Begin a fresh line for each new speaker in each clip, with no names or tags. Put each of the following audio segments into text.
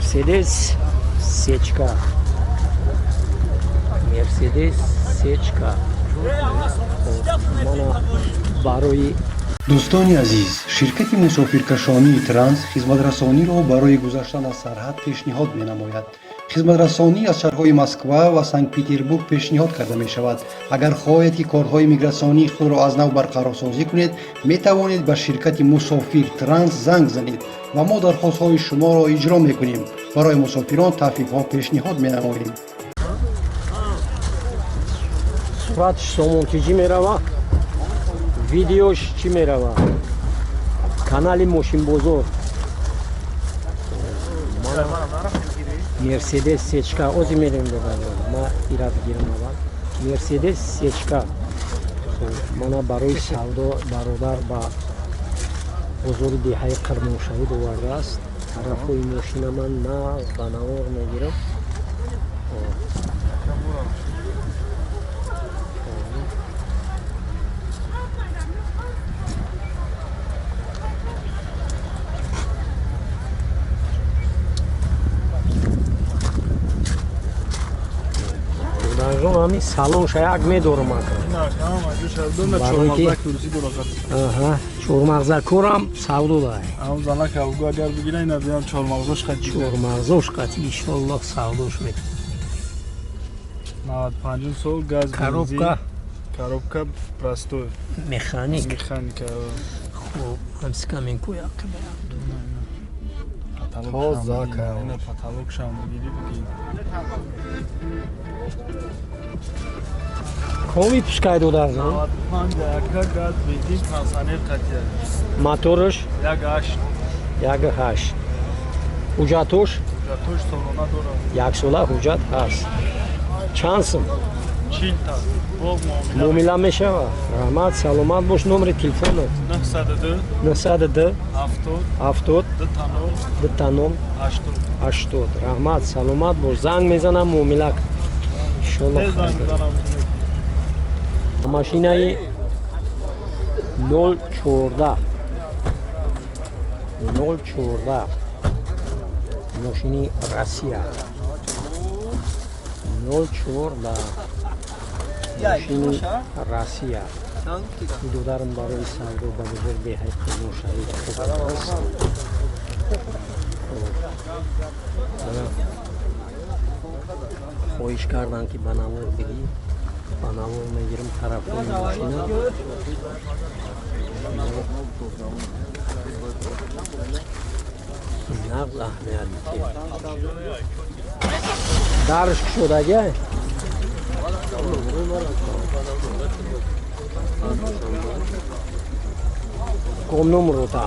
Мерседес сечка. Мерседес сечка. Мана барои
Дӯстони азиз, ширкати мусофиркашонии Транс хизматрасониро барои гузаштан аз сарҳад пешниҳод менамояд. Хизматрасонӣ аз шаҳрҳои Москва ва Санкт-Петербург пешниҳод карда мешавад. Агар хоҳед, ки корҳои мигратсионии худро аз нав барқарорсозӣ кунед, метавонед ба ширкати Мусофир Транс занг занед ва мо дархостҳои шуморо иҷро мекунем. Барои мусофирон тахфифҳо пешниҳод менамоем.
Суратш Сомонтиҷӣ мерава, видеош чӣ мерава? Канали Мошинбозор. Мерседес сечка. Ози мерем, додарҷон. Ма ира бигирам аввал. Мерседес сечка. Мана барои савдо бародар ба бозори деҳаи Қирмоншаҳид овардааст. Тарафҳои мошина ман нағз ба навор мегирам. Додарҷон, ҳамин салонша як медорам ака. Чормағзакорам савдо дай. Чормағзош қати иншоллоҳ савдош мекунем.
95 сол, газ,
коробка,
коробка простой.
Механик.
Механика.
Хуб, ҳамсикаменку як.
Тоза ина потолок шам бигири, бигир.
Коми пускай, додарҷон?
95 ака, газ, бензин, кондиционер қатия.
Мотораш?
1.8.
1.8. Ҳуҷҷатош?
Ҳуҷҷатош солона дорад.
Яксола ҳуҷҷат ҳаст. Чанд сум?
40 та.
Муомила мешава. Раҳмат, саломат бош. Номери телефонат?
902
902
70
70
2 0
2 0
80.
80. Раҳмат, саломат бош. Занг мезанам, муомила. Иншоллоҳ. Машинаи 014, 014, мошини Россия. 014, мошини Россия. Додарам барои савдо ба бозор деҳаи Қирмоншаҳид овардааст. Хоҳиш карданд, ки ба навор бигӣ, ба навор мегирам тарафҳои мошина. Нағз аҳамият медиҳад. Дарш кушодагиай? Ком номрота?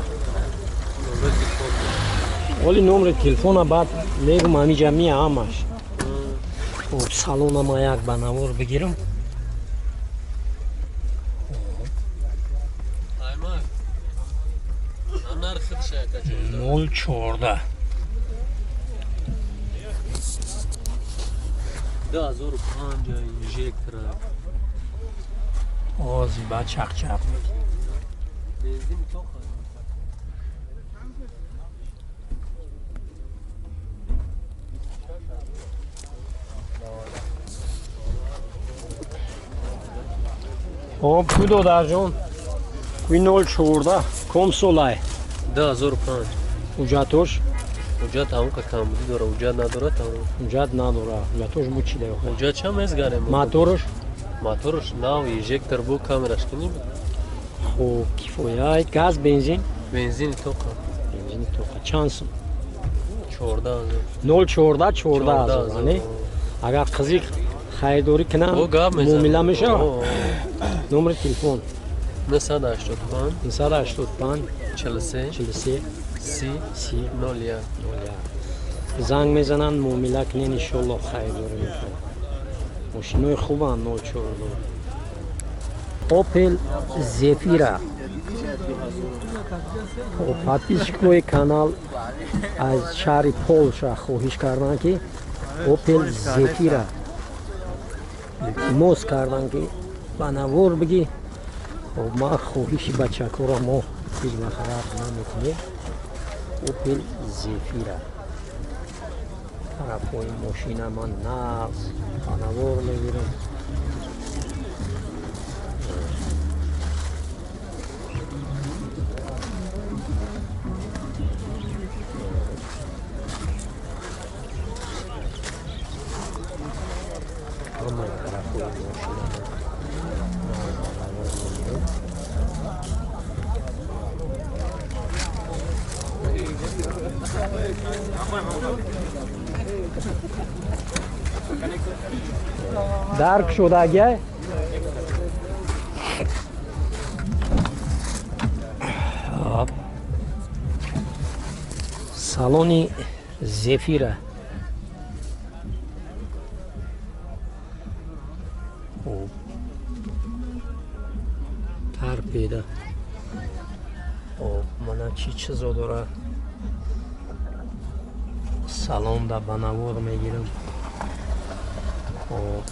Оли номери телефона баъд мегум, ҳамиҷа мия ҳамаш. Хуб, салонама як ба навор бигирам. 014.
2005, инжектора.
Ози ба чақчақ.
Бензин тоқа.
Хоб, ку, додарҷон, куи 014 ком солай?
2005.
Ҳуҷҷатош?
Ҳуҷҷат ҳамон камбудӣ дора, ҳуҷҷат надора тамом.
Ҳуҷҷат надора. Ҳуҷҷатош бу чи даёха?
Ҳуҷҷат чам мезгарем.
Мотораш?
Мотораш нав, инжектор бу, камераш кини.
Хуб, кифоя. Газ, бензин?
Бензини тоқа.
Бензини тоқа. Чанд сум?
14 000.
014, 14 000, не? Агар қизиқ харидорӣ кунам, муомила мешавад? Номери телефон?
985
985
43
43
30
30
01.
01. Занг мезананд, муомила кунен, иншоллоҳ харидорӣ мекунанд. Мошинои хубанд 014. Опел Зефира. Подписчикои канал аз шаҳри Полша хоҳиш карданд, ки Опел Зефира илтимос карданд, ки ба навор бигӣ. Хоб, ман хоҳиши бачакҳоро мо ҳеҷ вақт рад намекунем. Опел Зефира. Тарафҳои мошина ман нағз ба навор мегирам. Ҳамаи тарафҳои мошина нағз ба навор мегирам. Дарк шудагия. Салони Зефира. Хуб, торпеда. Хоб, мана чӣ чизо дора салонда ба навор мегирам. Хоб,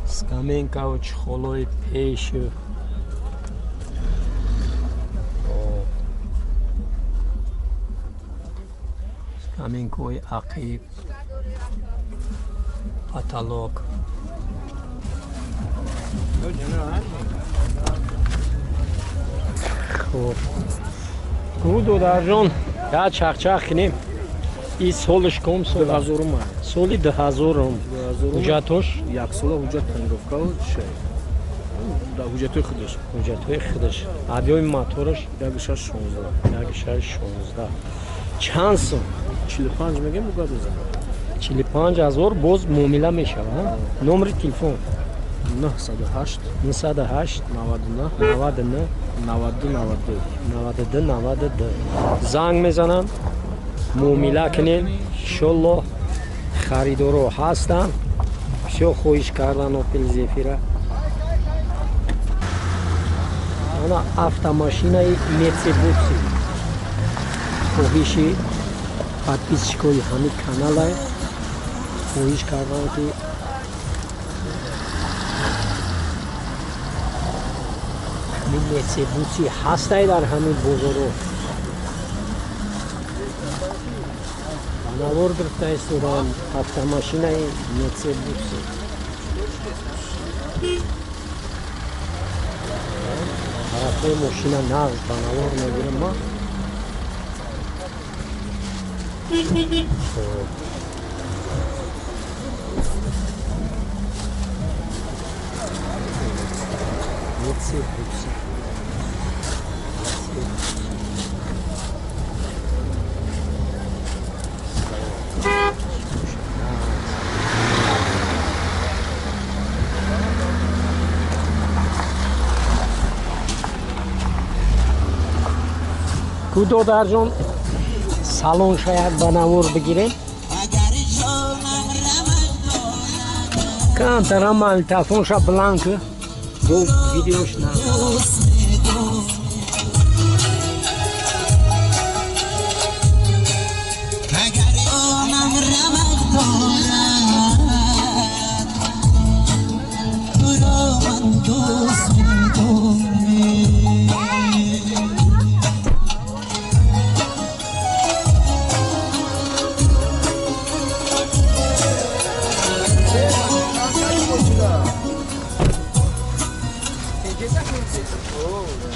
скамейкаву чехолои пешу. Хоб, скамейкаҳои ақиб, потолок. Хоб, ку додарҷон, я чахчах кунем. И солиш ком сол?
2000-ум.
Соли 2000-ум. Ҳуҷҷатош?
Яксола ҳуҷҷат, тонировкаву шай. Ҳуҷҷатҳои худаш.
Ҳуҷҷатҳои худаш. Объёми мотораш?
1.6 16.
1.6 16. Чанд сум?
45 мегем, гап мезанам.
45 000, боз муомила мешавад. Номери телефон?
908
908
99
99
92 92.
92 92. Занг мезанам, муомила кунем. Иншоллоҳ, харидоро ҳастанд. Бисёр хоҳиш кардан Опел Зефира. Ана автомашинаи Митсубиси, хоҳиши подписчикои ҳамин канала, хоҳиш кардан, ки ҳамин Митсубиси ҳастай дар ҳамин бозоро навор гирифта истодам. Автомашинаи Митсубиси, тарафҳои мошина нағз ба навор мегирам ма. Хоб. Митсубиси. Ку додарҷон, салон шояд ба навор бигирем. Камтара магнитофонша бланд ку, бо видеош на.
اگر آنم رمق دارد تو را من دوست می‌دارم.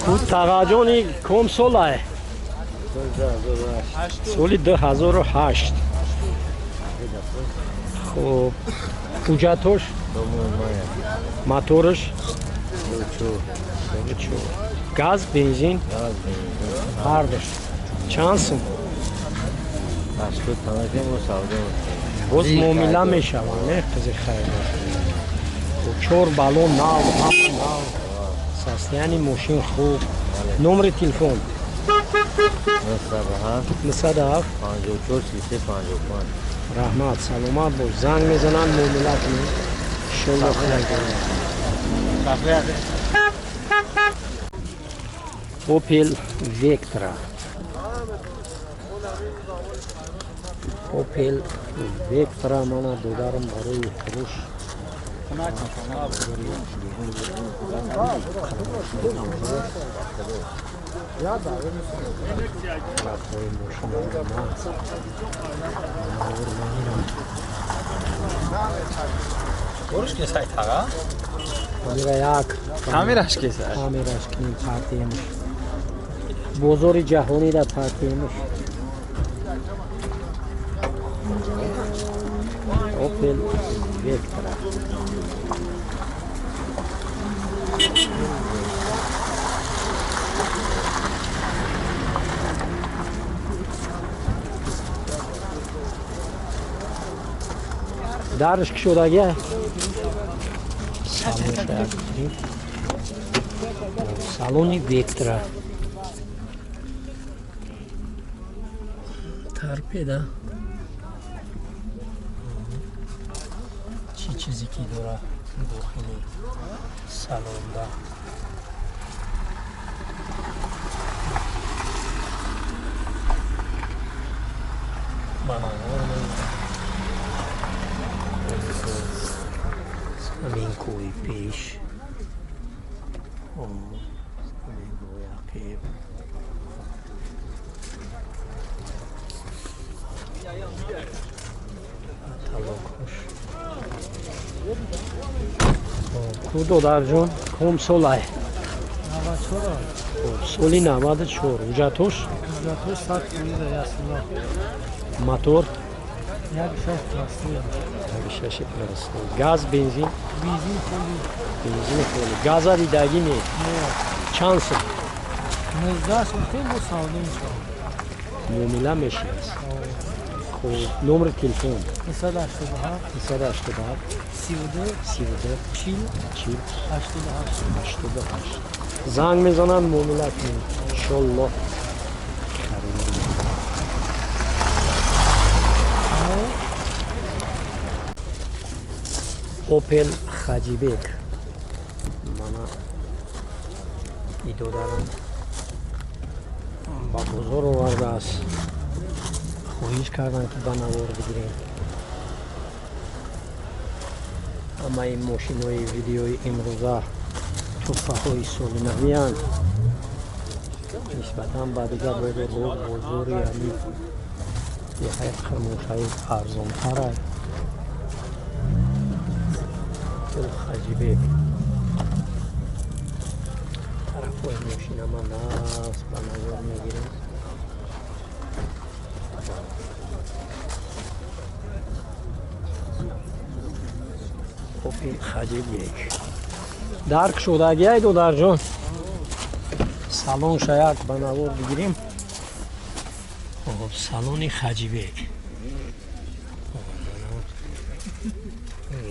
Ку тағаҷони, ком солае? Соли 2008. Хуб, ҳуҷҷатош, мотораш, газ, бензин ҳардуш. Чанд сум? Боз муомила мешаванд, не, қизи хайр. Чор баллон нав, ҳама нав, состояние мошин хуб. Номери телефон? 907 раҳмат, саломат бош. Занг мезананд, муомила кунед. Иншолло, хайр. Опел Вектра, Опел Вектра мана додарам барои фурӯш. Тарафҳои мошинаро нағз навор мегирам. Камера як.
Камераш кесай.
Камераш кунем, партиемш. Бозори ҷаҳонида партиемш. Opel Vectra. Дарш кушодагия? Салони Вектра. Торпеда. Чӣ чизе ки дора дохили салонда. Каминкои пеш. Каминкои ақиб. Талокош. Ку додарҷон, ком солай?
94.
Соли 94. Ҳуҷҷатош?
Ҳуҷҷатош 100% ясла.
Мотор?
1.6 простой.
1.6 простой. Газ, бензин?
Бензин холи.
Бензин холи. Газа дидагӣ не?
Не.
Чанд сум?
19 сум бо савдо мешавад.
Муомила мешавад. Хуб, номери телефон?
987
987
32
32
40
40
88
88. Занг мезананд, муомила кунед. Иншоллоҳ. Opel Хаҷибек. Мана идодарам ба бозор овардааст. Хоҳиш карданд, ки ба навор бигирем. Ҳамаи мошинои видеои имрӯза туҳфаҳои соли навиянд. Нисбатан ба дигар бозорҳо бозори ҳамин деҳаи Қирмоншаҳр арзонтар аст. Хаҷибек. Тарафҳои мошина ман нағз ба навор мегирем. Опел Хаҷибек. Дарк шудагиай додарҷон. Салон шаяк ба навор бигирем. Салони Хаҷибек.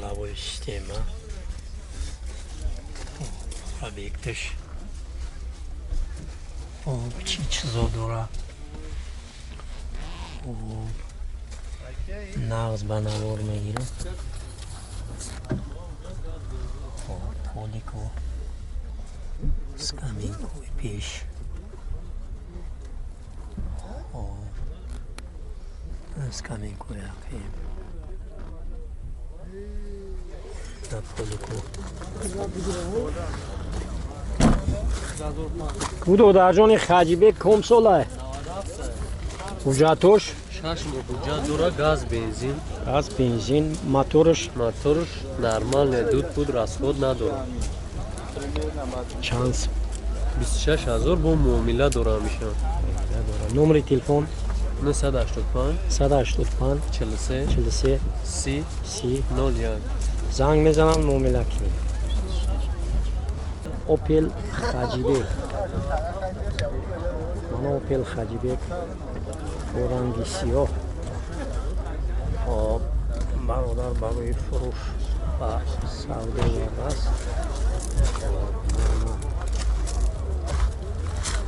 Лавои система. Объекташ. Чӣ чизо дора. Нағз ба навор мегирем. Полико. Скамейкои пеш. Скамейкои ақиб. На полико. Ку додарҷони Хаҷибек ком солай? Ҳуҷҷатош?
6 моҳ ҳуҷҷат дора, газ, бензин.
Газ, бензин, моторш?
Моторш нормальный, дуд буд, расход надорад.
Чанд?
26 ҳазор бо муомила дора ҳамеша.
Номери телефон?
985
185
43
43
30
30
01.
Занг мезанам, муомила кунед. Opel Хаҷибек. Мана Opel Хаҷибек бо ранги сиёҳ. Бародар барои фурӯш ба савдо овардааст.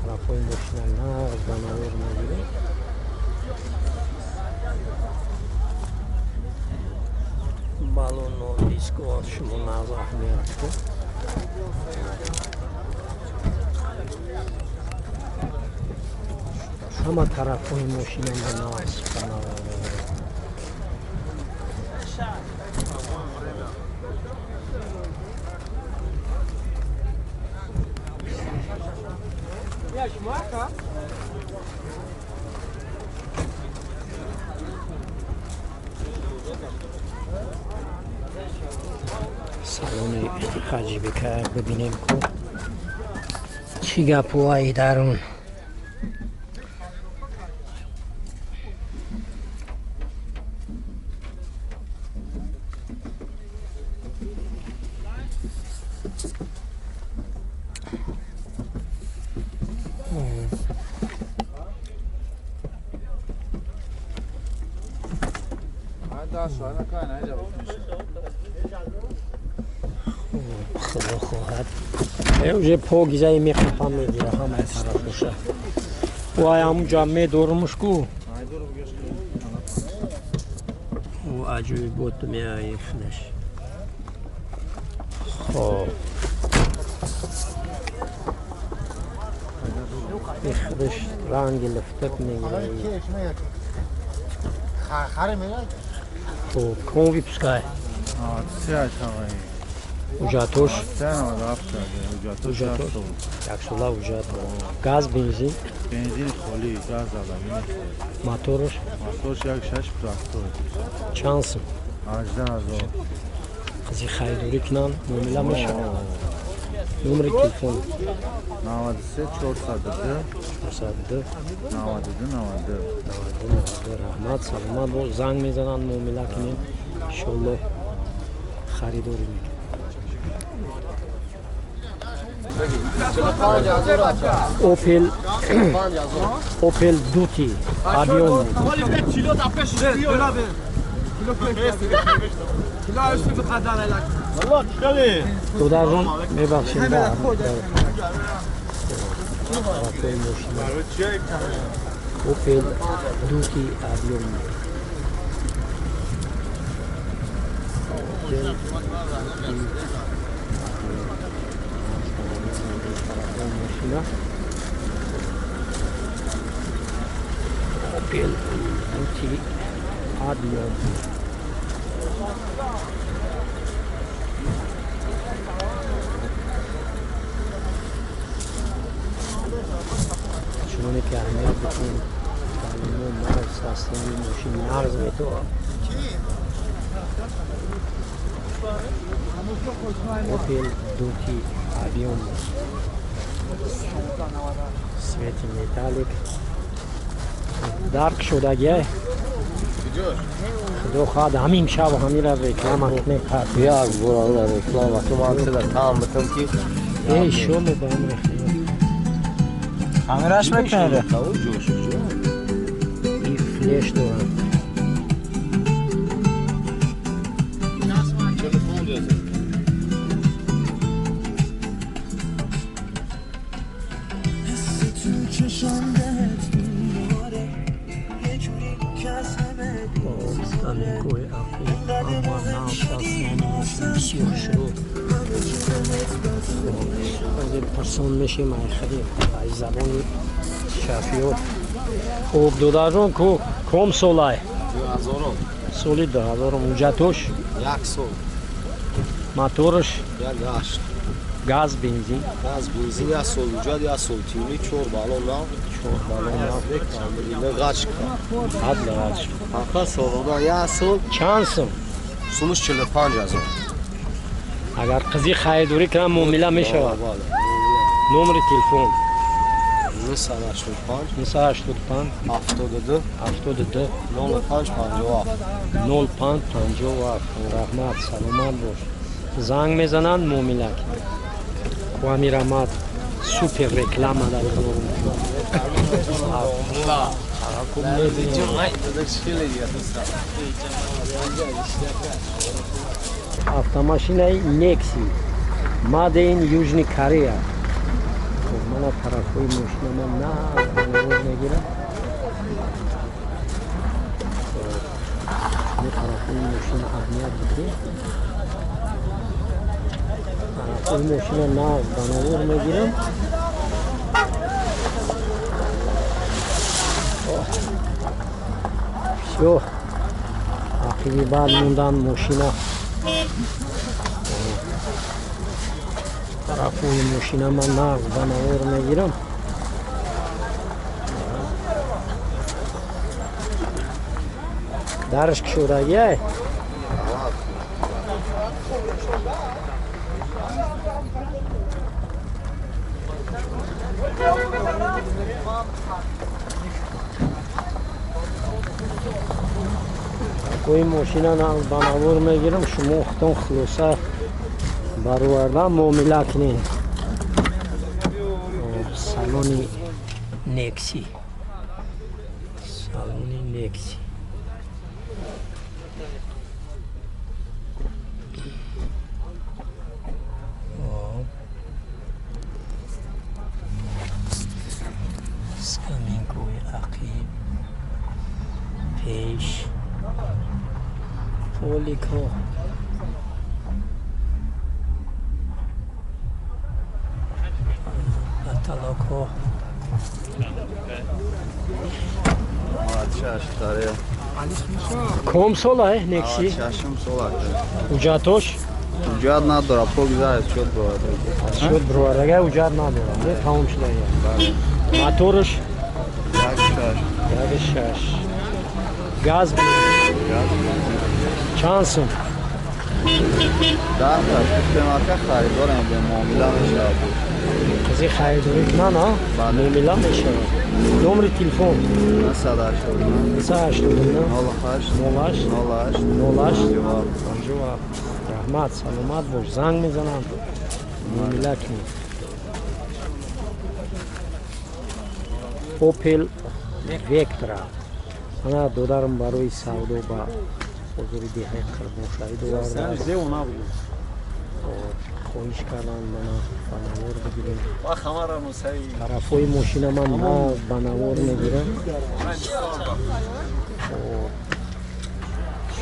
Тарафҳои мошина нағз ба навор мегирем. Балоно диско шумо нағз аҳамият кун. Ҳама тарафҳои мошина нағз ба навор мегирем. Салони Хаҷибека бибинем, ку чӣ гапуаи дарун. Худо хоҳад, уже покизаи мехапам, мегира ҳамаи тарафоша. Вай, ҳамуҷа медорумуш ку, ӯ аҷоибот меои худаш. Хоб, худаш ранги лифтак мегира. Хоб, ком выпускай? Ҳуҷҷатош? Яксола ҳуҷҷат. Газ, бензин?
Бензин холӣ, газ алами.
Мотораш?
Моторш 1,6 трактор.
Чанд сум?
18 000.
Қизи харидорӣ кунанд, муомила мешавад? Номери телефон?
93 402.
402.
92 92.
92. Раҳмат, саломат бош. Занг мезананд, муомила кунем, иншоллоҳ, харидорӣ мекунем. Опел Дути объём. Додарҷон, мебахшем, тарафҳои мошина. Опел Дути объём. Опел Дути мошина. Опел Дути объём. Чуноне ки аҳамият бикунем, таълимо нағз ҳастани мошин нағз метавад. Опел Дути объём, цвети металлик, дарк шудагиай. Худо хоҳад, ҳамин шаб ҳамира реклама кунем.
Як бор реклама кун, ман туда там битам ки.
Эй, шому ба амри
Амираш мекунед?
И флеш дорам. Амикои ама бисёр шуд. Пурсон мешем айхади ай забони шафиёр. Хуб, додарҷон, ку ком солай? Соли 2000-ум. Ҳуҷҷатош?
Як сол.
Мотораш?
1,8.
Газ, бензин?
Газ, бензин, як сол ҳуҷҷат, як сол тюни, чор баллон нав.
Чор баллон нав.
Лғачка.
Ҳад лғачка.
Фақат солона як сол.
Чанд сум?
Сумаш 45 000.
Агар қизи харидорӣ кунам, муомила мешавад? Номери телефон?
985.
985.
72.
72.
05 57.
05 57. Раҳмат, саломат бош. Занг мезананд, муомила куами. Раҳмат, супер реклама дар бозорум. Автомашинаи Некси Made in Южный Корея. Мана тарафҳои мошина, ман на мегирам тарафҳои мошина, аҳамият бидем, тарафҳои мошина нағз ба навор мегирам. Всё, ақиби баъд мондан мошина. Тарафҳои мошина ман нағз ба навор мегирам. Дарш кушодагиай? Такои мошина ба навор мегирам, шумо худтон хулоса бароварда муомила кунед. Салони Некси. Салони Некси. Скамейкои ақиб, пеш, полико. Потолокҳо. Ком сола, Некси?
96 сола.
Ҳуҷҷатош?
Ҳуҷҷат надорад, пок зад, счёт бироварда.
Счёт бировардага, ҳуҷҷат надорад. Не, тамом шудага. Моторш?
1.6.
1.6. Газ? Чанд сум?
10 та. Гуфтем ака харидорем, бе муомила мешавад.
Қизи харидорӣ кунан, а? Муомила мешавад. Номери телефон?
989
989
08
08
08
08
57.
57. Раҳмат, саломат бош. Занг мезанам. Муомила кунед. Opel Vectra. Ана додарам барои савдо ба бозори деҳаи Қирбоншаҳид овардааст. Хоҳиш карданд мана ба навор бигирем. Тарафҳои мошина ман на ба навор мегирам.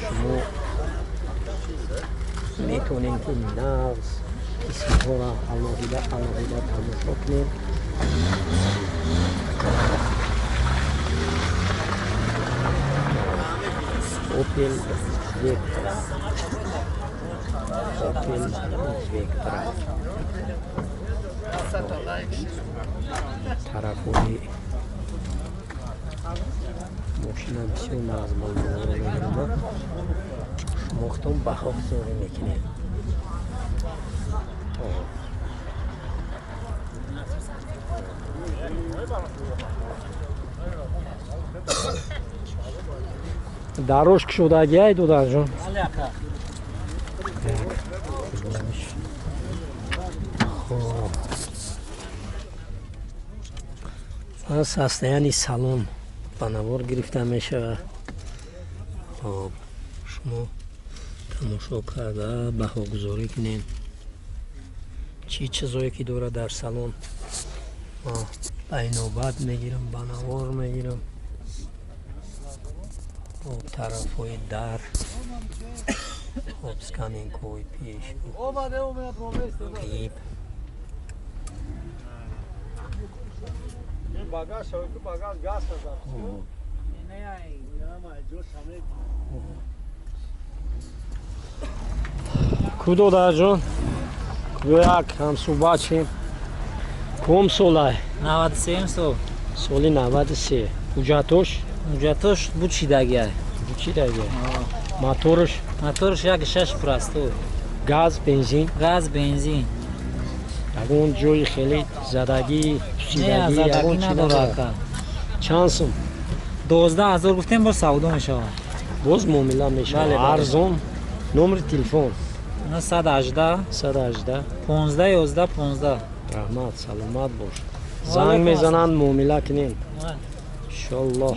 Шумо метавонем ки нағз қисмҳоро алоҳида алоҳида тамошо кунем. Opel Vectra. Opel Vectra. Тарафҳои мошина бисёр нағз ман навор мегирам. Шумо худтон баҳо гузорӣ мекунед. Дарош кушодагиай, додарҷон? Хоб. Состояние салон ба навор гирифта мешавад. Хоб, шумо тамошо карда баҳогузорӣ кунед. Чӣ чизое ки дорад дар салон ба инобат мегирам, ба навор мегирам. Хоб, тарафҳои дар, хоб, скамейкаҳои пеш, қиб. Ку додарҷон? Як ҳамсӯҳбат шем. Ком солай?
93 сол.
Соли 93. Ҳуҷҷатош?
Ҳуҷҷатош бучидагиай.
Бучидагиай. Моторш?
Моторш 1.6 простой.
Газ, бензин?
Газ, бензин.
Ягон ҷои хеле задагӣ, пусидагӣ, ягон чи надорад? Чанд сум?
12 000 гуфтем, боз савдо мешавад.
Боз муомила мешавад. Арзон. Номери телефон?
918
118
15 11 15.
Раҳмат, саломат бош. Занг мезананд, муомила кунем. Иншоллоҳ.